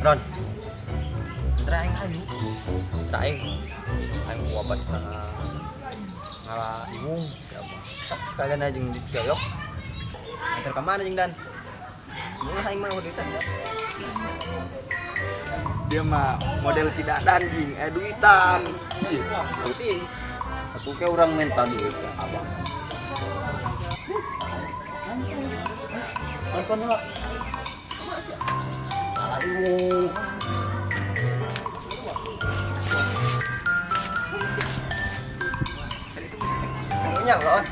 Ron. Ntar aing hayu. Ntar aing. Aing mau obat setengah ngalah iwung siapa. Sekalian aja jeung di Cioyok. Antar ke mana jeung Dan? Mulai aing mah duitan ya. Dia mah model si Dadan jing, duitan. Ih, penting. Atuh ke urang minta duit ke abang. Nonton lah. Ngalah iwung. Punya loh.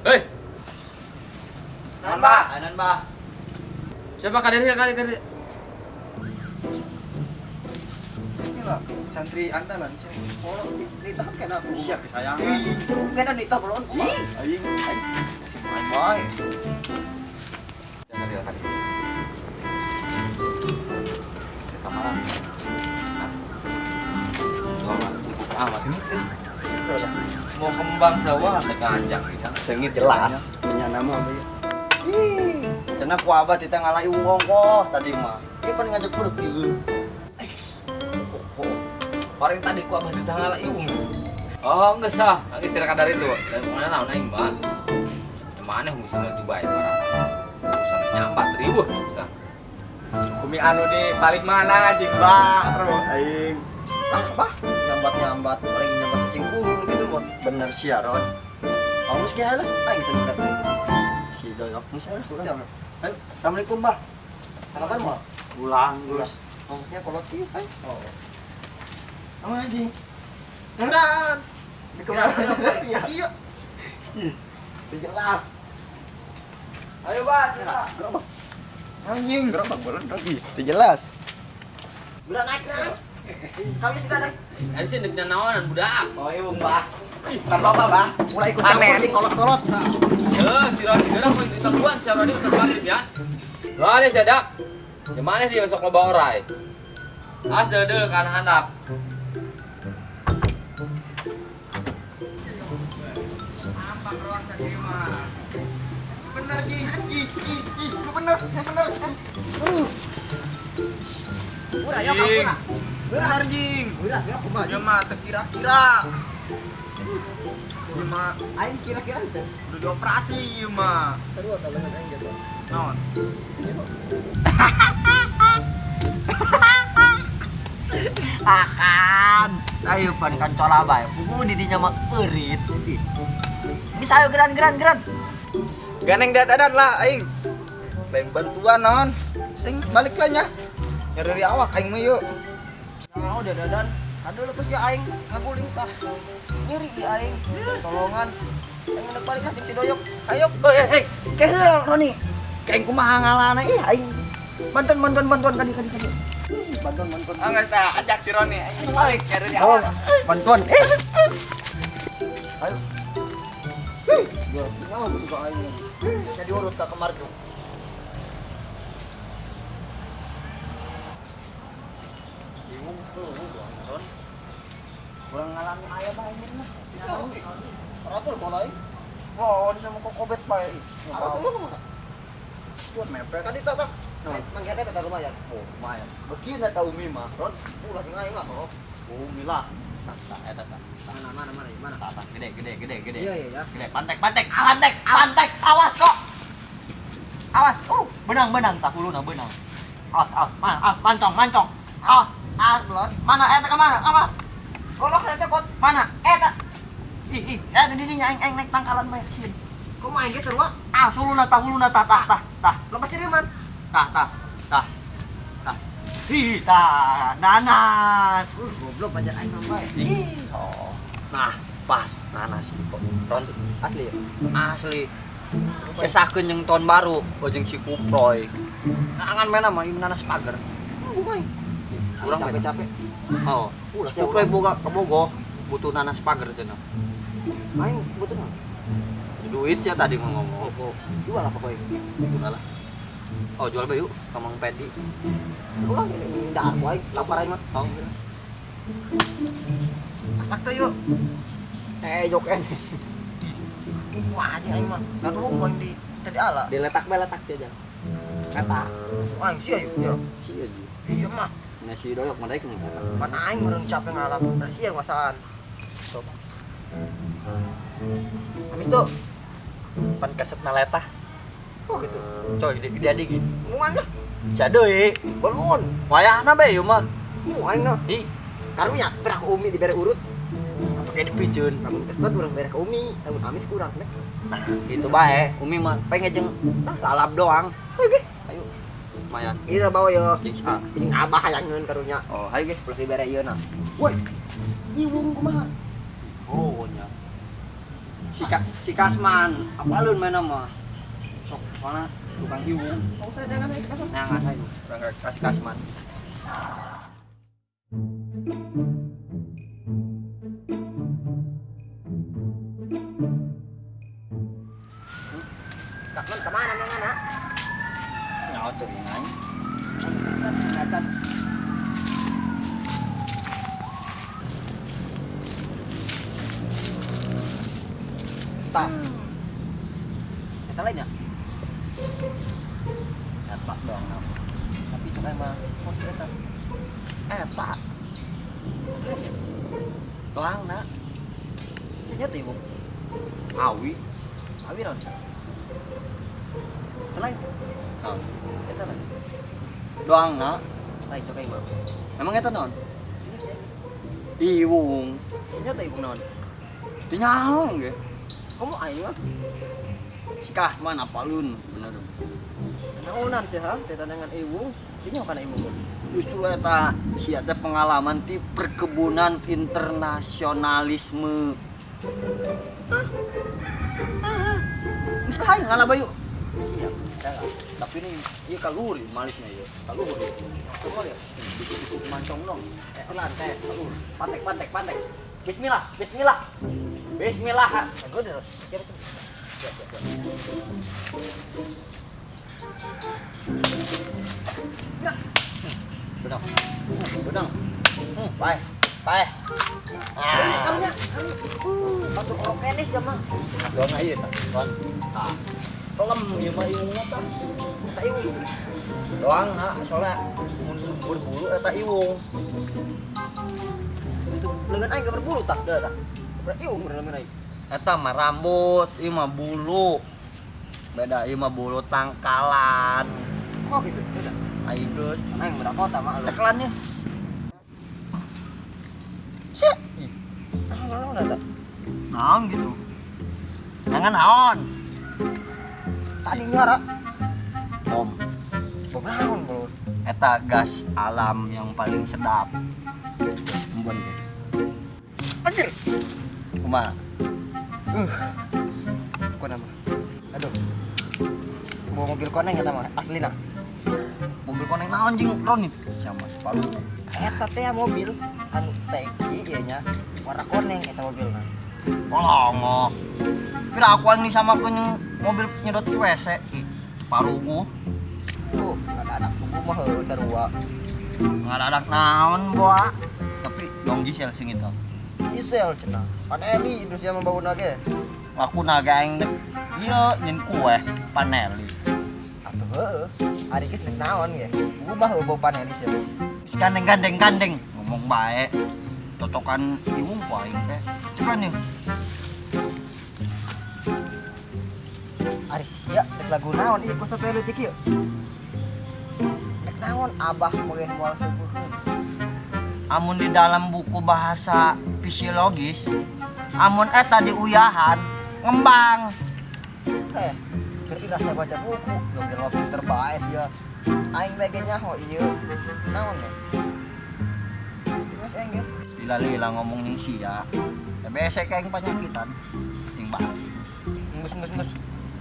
Hei, Nan bah, nan bah. Siapa kadernya kader? Inilah santri andalan sih. Oh, ditahan kena aku. Sia kesayangan. Kena ditahan belum. Aing. Aing. Bye. Jangan kader. Kamar. Hah? Sibuk amat. Mau kembang sawah ada kanjang gitu. Sengit jelas. Punya nama apa ya? Ih, cenah ku abah tita ngalah ieu ongkoh tadi mah. Ieu pan ngajak perut ieu. Paling tadi ku abah tita ngalah ieu. Oh, enggak sah. Geus tira kadar itu. Dan mana naon aing mah. Yang mana bisa maju bae parah. Urusan nyambat riweuh usah. Umi anu di paling mana anjing bah terus aing. Ah, bah, nyambat-nyambat paling nyambat kucing kurung gitu mah. Bener sih Ron. Kamu sih lah, aing teu bener. Si doyok geus lah urang. Ayo, Assalamualaikum, Bah. Sarapan mah? Pulang, Gus. Maksudnya kolot ieu, ayo. Oh. Sama anjing. Beneran. Di kemana? Iya. Ih, jelas. Ayo, Bah. Gerobak. Anjing, gerobak bolan lagi. Jelas. Gerak naik, gerak. Kami sudah naik. Ari sih deuk naonan budak. Oh, iya, Bung, Bah. Ntar loba, Bah. Mulai ikut campur jeung kolot-kolot. Heuh, si Rodi gerak we ditangguan si Rodi atas maghrib ya. Wah, dia dak. Gimana dia sok loba orai? As deudeuh kan handap. Apa ruang sakieu mah? Bener, Ji. Ih, ih, ih, lu bener, bener. Urang ya, urang. Bener, Jing. Urang ya kumaha? Ya mah terkira-kira. Ieu mah aing kira-kira teh. Udah dioperasi ieu mah. Seru atau lengan aing gitu. Naon? Akan. Ayo pan kancola bae. Pugu di dinya mah eurit. Ih. Bisa ayo geran geran geran. Ganeng dadadan lah aing. Lain bantuan naon. Sing balik lah nya. Nyari awak aing mah yuk. Nah, udah dadan. Aduh lekus ya aing ngaguling tah. Nyeri ieu aing. Tolongan. Aing nek balik lah jeung si Doyok. Ayo, Eh, keheul Roni. Kayak kumaha ngalana ih aing. Bantuan bantuan bantuan kadi kadi kadi. Bantuan bantuan. Ah, geus tah ajak si Roni. Aing balik nyari Oh, awak. bantuan. Eh. Ayo. Dua, kenapa suka aing? Jadi urut ka kemar tuh. Bingung tuh, Ron. Kurang ngalami aya bae mah. Ratul bola aing. Ron sama kokobet bae. Ratul lu kumaha? Cuan mepet. Tadi tak tak. Manggihna eta lumayan. Oh, lumayan. Bekieu eta Umi mah, Ron. Ulah jeung aing mah, oh. Umi lah. Tah eta tah. Mana mana mana mana. Tah gede gede gede gede. Iya iya ya. Gede pantek pantek pantek pantek awas kok. Awas. Benang benang tah huluna benang. Awas awas. Mana awas mancong mancong. Awas. Awas belon. Mana eta ke mana? Apa? Golok eta cokot. Mana? Eta. Ih ih, ya di dinya aing aing naik tangkalan bae sieun. Kumaha aing gitu, Wak? Ah, suluna tah huluna tah tah tah tah. Lepas ini, Man. Tah tah tah. Tah. Ih, tah nanas. Goblok banyak aing mah bae. Ih. Oh. Nah, pas nanas kok. Ron Asli ya? asli. Sesakeun jeung tahun baru, jeung si Kuproy. Nah, angan mana mah ieu nanas pager. Kumaha? Urang capek-capek. Oh, si Kuproy boga ke Bogo butuh nanas pager cenah. Aing butuh naon? Duit sih tadi mau ngomong. Oh, jual apa kowe? Jual lah. Oh, jual bae yuk ka Mang Pedi. Ulah ini dahar wae, lapar aing mah. Oh. Masak tuh yuk. Jok enes. Wah, anjing aing mah. Ngaruh aing di tadi ala. Diletak bae letak aja. Kata. Aing sia yuk. Ya. Sia ji. Sia mah. Nasi doyok mah daek nih kata. Pan aing meureun capek ngalap. Dari sia masaan. Sok. Habis tuh pan kasetna letah. Oh gitu. Coy gede gede gitu. Muan lah. Sia deui. Balon. Wayahna bae ieu mah. Muan lah. Di karunya perak umi dibere urut. Pakai dipijeun. Lamun keset urang bere ka umi, lamun amis kurang deh. Nah, gitu bae. Umi mah pengen jeung lalap doang. Oke. Ayo. Lumayan. Ieu bawa yo. Jeung sa. Jeung abah hayangeun karunya. Oh, hayu ge. Ulah dibere ieu na. Woi. Iwung kumaha? Oh, nya. Si Kasman, apalun mana mah? Sok soalna tukang iwung. Oh, saya jangan saya Kasman. Jangan hayu. Urang kasih Kasman. Kasman kemana nang anak? Nyawa tuh nang. Ngacan. Tak. Eta lain ya? Eta doang nama. Tapi cok emang porsi eta. Eta. Doang na. Cenyo tuh ibu. Awi. Awi naon? Eta lain. Naon? Eta lain. Doang na. Lain cok emang. Emang eta naon? Iwung. Cenyo tuh ibu naon? Teu nyaho ge. Kamu aing mah? Si Kasman apalun bener. Naonan sih ha, teh tandangan iwung, teh nyaho kana iwung. Justru eta sia teh pengalaman ti perkebunan internasionalisme. Hah? Geus aing ngalah bayu. Siap. Tapi ini ieu kaluri malikna ieu. Kaluri. Kumaha ya? Dikit-dikit mancong dong. Selan teh, kalur. Pantek pantek pantek. Bismillah, bismillah. Bismillah. Gue udah siap siap. Ya. Benang. Benang. Bae. Bae. Karunya, karunya. Batu krokenis ya mah. Doang ieu tah. Doang. Tah. Pelem ieu mah iwungna tah. Eta iwung. Doang ha, soalnya mun berbulu eta iwung. Itu lengan aing berbulu tah, dah tah. Berarti iwung lengan aing. Eta mah rambut, ieu mah bulu. Beda ieu mah bulu tangkalan. Oh gitu, beda. Aing geus. Aing beda kota mah lu. Ceklan ya. Sia. Naon eta? Naon gitu. Jangan naon. Tadi nyara. Bom. Bom naon, Bro? Eta gas alam yang paling sedap. Embun. Anjir. Kumaha? Bukan nama. Aduh. Bawa mobil koneng eta mah asli lah. Mobil koneng naon jeung Roni? Sama sepalu. Eta teh mobil anu tangki ieu nya warna koneng eta mobilna. Kolongo. Pira aku aing disamakeun mobil nyedot WC. Ih, paruguh. Ada anak tubuh mah heuh sarua. Ngadadak naon boa. Tapi dong gisel sing itu. Gisel cenah. Paneli Indonesia mah bauna ge. Aku naga aing dek ieu nyin kue paneli. Atuh heueuh. Ari geus nek naon ge. Ubah heueuh bau paneli sia. Geus gandeng-gandeng ngomong bae. Cocokan iwung ku aing teh. Cekan nih. Ari sia rek lagu naon ieu ku sampe leutik ieu. Rek naon abah mogen moal subuheun. Amun di dalam buku bahasa fisiologis, amun eta diuyahan ngembang. Keur saya baca buku, goblok mah pinter bae sia. Aing bae ge nyaho ieu. Naon ya? Terus aing ge lila-lila ngomong ning sia. Ya besek aing panyakitan. Ning bae. Ngus-ngus-ngus.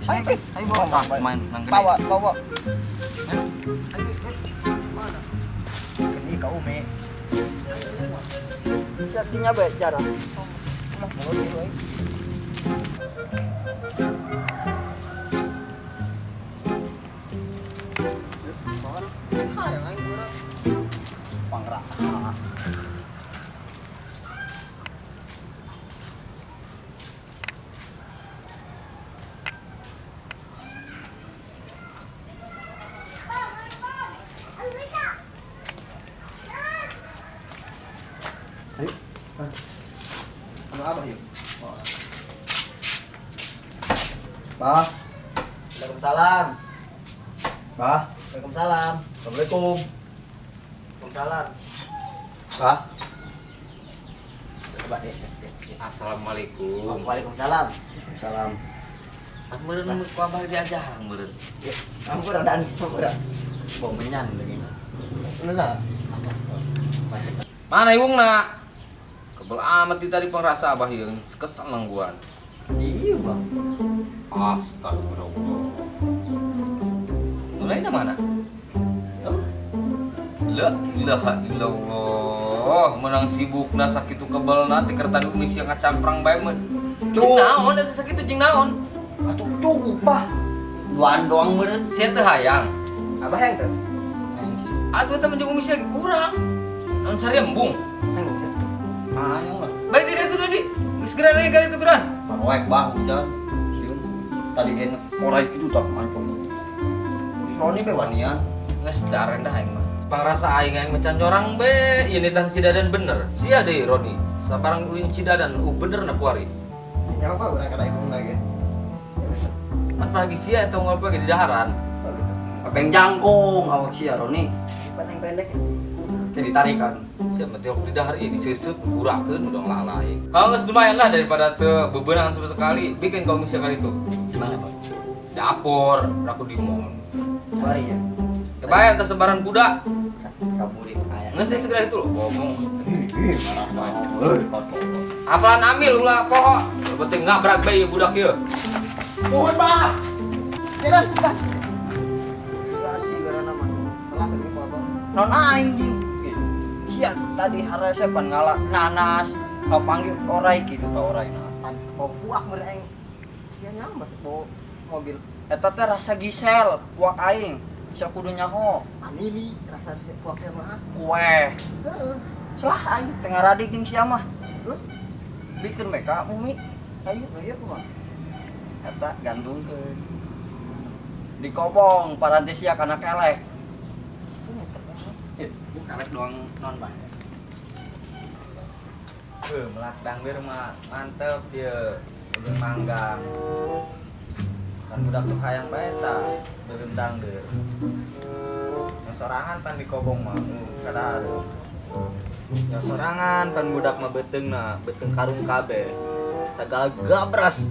Ayo, ayo bawa main nang gede. Bawa, bawa. Ayo, mana? Ini ka Ume. Siap dinya bae jarang. Ulah mulut ieu aing. Ora. Ayo. Anu abah yuk. Bah. Waalaikumsalam. Bah. Waalaikumsalam. Assalamualaikum. Waalaikumsalam. Bah. Coba deh. Assalamualaikum. Waalaikumsalam. Salam. Kan meureun ku abah diajar meureun. Ampun dan ampun. Bom menyan lagi. Lu sah? Mana iwungna? Kebel amat di tadi pengrasa abah ieu kesel nangguan. Iya, Bang. Astagfirullah. Nu lainna mana? Tuh. La ilaha illallah. Menang sibukna sakitu kebelna teh keur tadi umi sia ngacamprang bae mun. Jeung naon eta sakitu jeung naon? Atuh cukup, Bah. Duaan doang meureun. Sia teu hayang. Abah hayang teu? Atuh eta mah jeung umi sia kurang. Naon sari embung. Hayang lah. Balik di ditu deui. Geus geura deui ka ditu geura. Paroek bah hujan. Sieun. Tadi ge orai kitu tah mancung. Roni be wanian. Geus darendah aing mah. Pangrasa aing aing macan jorang be, ieu tan si Dadan bener. Sia deui Roni. Sabarang ulin si Dadan bener na kuari. Nyawa apa urang kana ibu lagi. Pan pagi sia eta unggal poe ge di daharan. Pepeng jangkung awak sia Roni. Pan yang pendek. Teh ditarikan. Sia mah tiok di dahar ieu diseuseup gurakeun udah lalai. Geus lumayan lah daripada teu bebenangan sama sekali. Bikin komisi kali itu. Gimana, Pak? Dapur, aku di mall. Mari ya. Kebayang atas sebaran kuda. Kaburin aya. Nggak sih segera itu loh, ngomong. Marah banget. Apalan ambil ulah poho. Penting ngabrak bae ieu budak ieu. Mohon, Pak. Jalan, kita. Iya sih garana mah. Salah kan ieu Abang. Non aing jing. Sia tadi haresepan ngala nanas, kau panggil orai gitu tau orai nah. Pan kau puak meureun aing. Sia nyambas bawa mobil. Eta teh rasa gisel, puak aing. Sia kudu nyaho. Anili rasa puak teh mah. Kue. Heeh. Salah aing tengah radik jeung sia mah. Terus bikin mereka umi ayo ieu kumaha? Eta gantungkeun. Dikobong paranti sia kana kelek. Kelek doang non bae. Melak dangdir mah mantep ieu. Jeung manggang. Kan budak sok hayang bae tah beureum dangdir. Nya sorangan pan dikobong mah kada. Nya sorangan pan budak mah beuteungna, beuteung karung kabeh. Sagala gabras.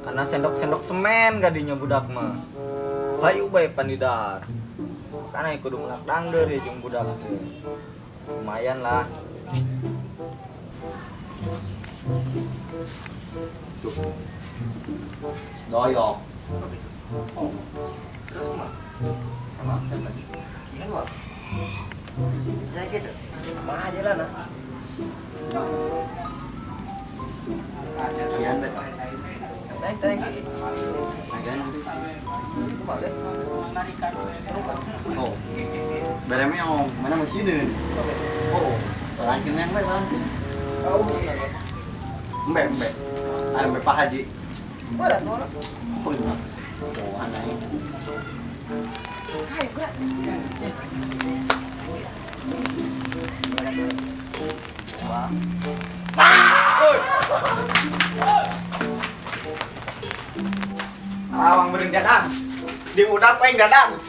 Karena sendok-sendok semen gadinya budak mah. Hayu bae pan di dahar. Karena kudu melak dangdeur ya jeung budak teh. Lumayan lah. Tuh. Doyok. Oh. Terus kumaha? Emang saya lagi. Kian wah. Saya gitu. Mah aja lah nah. Kian deh. Thank thank you. Kumaha deh? Oh. Beremeong, mana mesineun? Oh, langkengan bae langkeun. Oh, embe embe. Ayo embe Pak Haji. Berat orang. Oh, iya. Oh, aneh. Ayo, gerak. Wah. Oi. Awang beureum dadang. Di udak aing dadang.